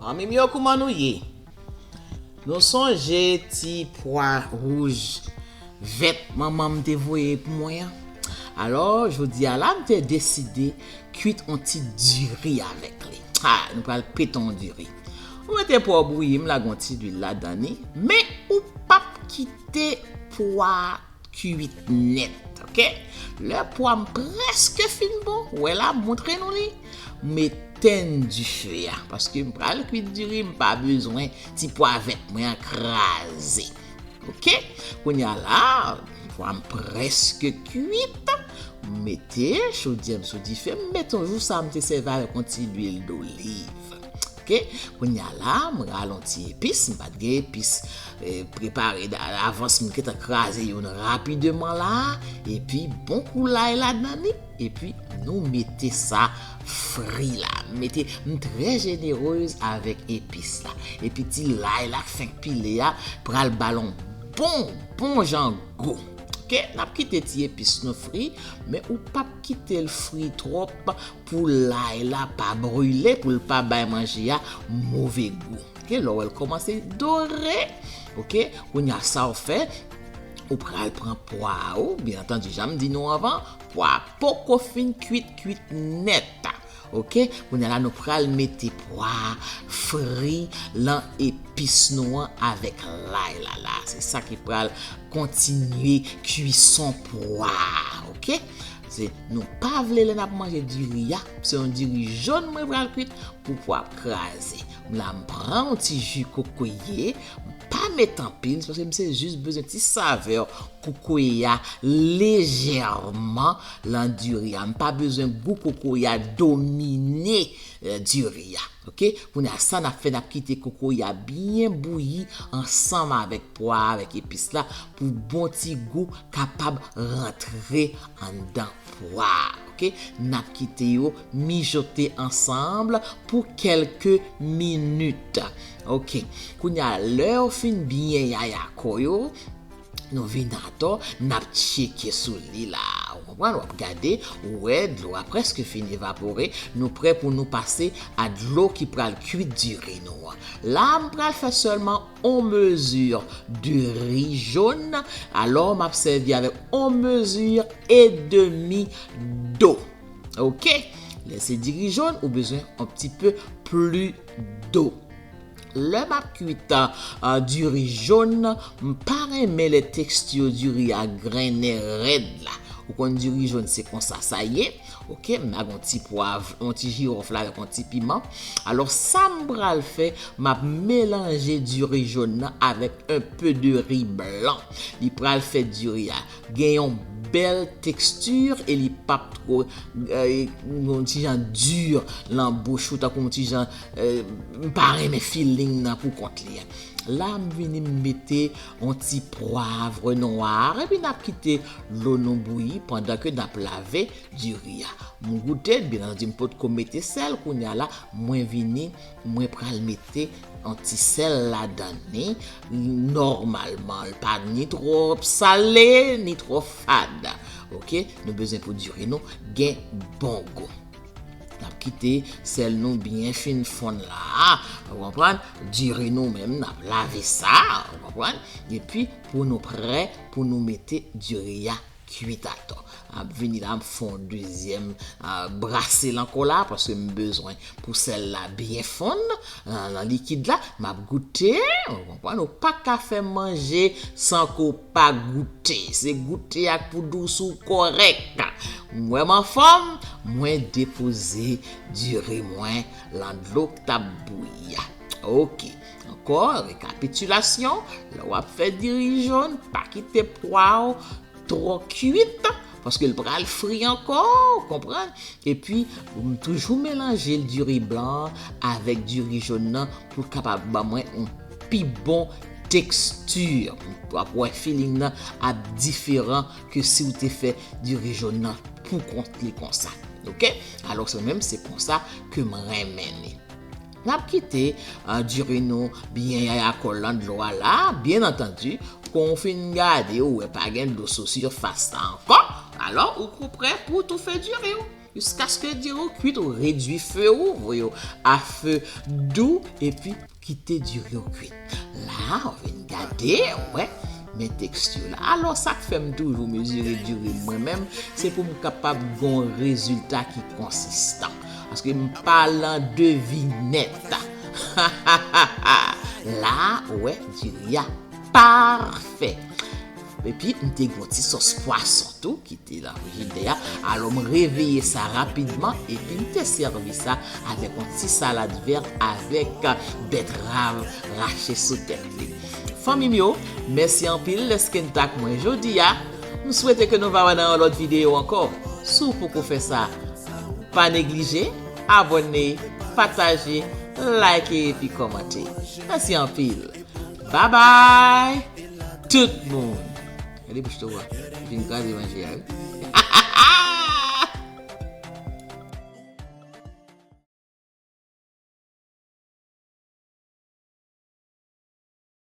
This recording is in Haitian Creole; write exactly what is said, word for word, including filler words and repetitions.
Zanmi m yo, kouman nou ye? Nou sonje ti pwa wouj vèt manman m te voye pou mwen an? Alò, jodi a la, m te deside kwit on ti diri avèk li. Ha, nou pral pete on diri. Ou mete pwa w bouyi, m lage on ti lwil ladan li, men ou p ap kite pwa kwit nèt, oke? Lè pwa m prèske fin bon, ou wè la, m montre nou li, m etenn dife a, paske m pral kwit diri, m pa bezwen ti pwa vèt mwen an kraze. Oke? Kounye a la, pwa m prèske kwit, m mete chodyè m sou dife, m mete yon jou sa m te sèvi avèk yon ti lwil doliv. Oke? Kounye a la, m rale yon ti epis, m pa t gen epis eh, prepare da- davans, m gentan kraze youn rapideman la, epi bon kou lay ladan li, epi nou mete sa fri la. M mete, m trè jenerez avèk epis la. Epi ti lay la k fenk pile a pral ba l on bon, bon jan gou. Oke, n ap kite ti epis nou fri, men ou p ap kite l fri twòp pou lay la pa brile, pou l pa bay manje a move gou. Oke, lè w wè l kòmanse dore, oke, kounye a sa w fè, ou pral pran pwa ou, byen antandi, jan m di nou anvan, pwa poko fin kwit, kwit nèt. Oke, kounye a la nou pral mete pwa fri lan epis nou an avèk lay la la. Se sa ki pral kontinye kwison pwa, oke? Se, nou pa vle lè n ap manje diri a, se yon diri jòn mwen pral kwit pou pwa ap kraze. La, m pran yon ti ji kokoye, m pa met anpil, se paske m se jis bezwen ti savè kokoye a lejèman lan diri a. M pa bezwen gou kokoye a domine eh, diri a. Oke? Kounye a sa n ap fè, n ap kite kokoye a byen bouyi ansanm avèk pwa, avèk epis la, pou bon ti gou kapab rantre anndan pwa. Oke? N ap kite yo mijote ansanm pou kèlke minit. Oke. Kounye a, lè yo fin byen yaya kò yo, nou vin atò, n ap tcheke sou li la. Ou konprann? W ap gade, ou wè, dlo a prèske fin evapore. Nou prè pou nou pase a dlo ki pral kwit diri nou an. La, m pral fè sèlman on mezi diri jòn. Alò, m ap sèvi avèk on mezi edmi do. Oke? Lè se diri jòn, ou bezwen on pti pe pli do. Lè m ap kwit, ah, diri jòn, m pa renmen lè teksti diri a grennen rèd la. Ou konn diri jòn se konsa sa ye. Oke, m lage on ti pwav, on ti jiwòf la avèk on ti piman. Alò, sa m pral fè, m ap melanje diri jòn nan avèk un peu de riz blanc. Li pral fè diri a gen yon bèl teksti e li p ap twò, eh, yon ti jan di lan bouch ou, tankou yon ti jan, eh, m pa renmen feeling nan pou kont li a. La, m vini m mete yon ti pwav nwa, epi n ap kite dlo nou bouyi pandan ke n ap lave diri a. M goute, byen antandi, m potko mete sèl, kounye a la, mwen vini, mwen pral mete yon ti sèl ladan li. Nòmalman, l pa ni twò sale, ni twò fad. Oke, nou bezwen pou diri nou gen bon gou. N ap kite sèl nou byen fin fonn la. Ou konprann? Diri nou menm, n ap lave sa, ou konprann? Epi, pou nou prè, pou nou mete diri a kwit atò. M ap vini la, m fè yon dezyèm, ah, brase l ankò la, paske m bezwen pou sèl la byen fonn, ah, nan likid la. M ap goute, ou konprann, ou pa ka fè manje san ke w pa goute. Se goute ak pou dous ou kòrèk. M wè m anfòm, mwen depoze diri mwen lan dlo k t ap bouyi a. Oke. Ankò, rekapitilasyon, lè w ap fè diri jòn, pa kite pwa w twò kwit, paske l pral fri ankò, ou konprann? Epi, m toujou melanje diri blan avèk diri jòn nan pou l kapab ban mwen yon pi bon teksti. W ap wè feeling nan ap diferan ke si w te fè diri jòn nan pou kont li konsa. Oke? Alò, se menm, se konsa ke m renmen li. N ap kite, ah, diri nou byen yaya kò l lan dlo a la, byen antandi, kon w fin gade, ou wè pa gen dlo sou sifas la ankò, alò ou ko prè pou toufe diri w. Jiskaske diri w kwit, ou redui fe ou, voye w a fe dou, epi kite diri w kwit. La, ou vin gade, ou wè, men teksti la. Alò, sa k fè m toujou mezire diri m mwen menm, se pou m kapab gen yon rezilta ki konsistan. Paske m pa lan devinèt. La, ou wè, diri a pafè. Epi, m te gen yon ti sòs pwason tou ki te lan frijidè a. Alò, m reveye sa rapidman, epi m te sèvi sa avèk yon ti salad vè avèk bètrav rache sou tèt li. Fanmi m yo, mèsi anpil dèske n t ak mwen jodi a. M swete ke nou va wè nan yon lòt videyo ankò. Si w poko fè sa, pa neglije, abòne, pataje, like epi kòmante. Mèsi anpil. Babay tout moun. Gade bouch Towa. Li fin kraze manje a, wi.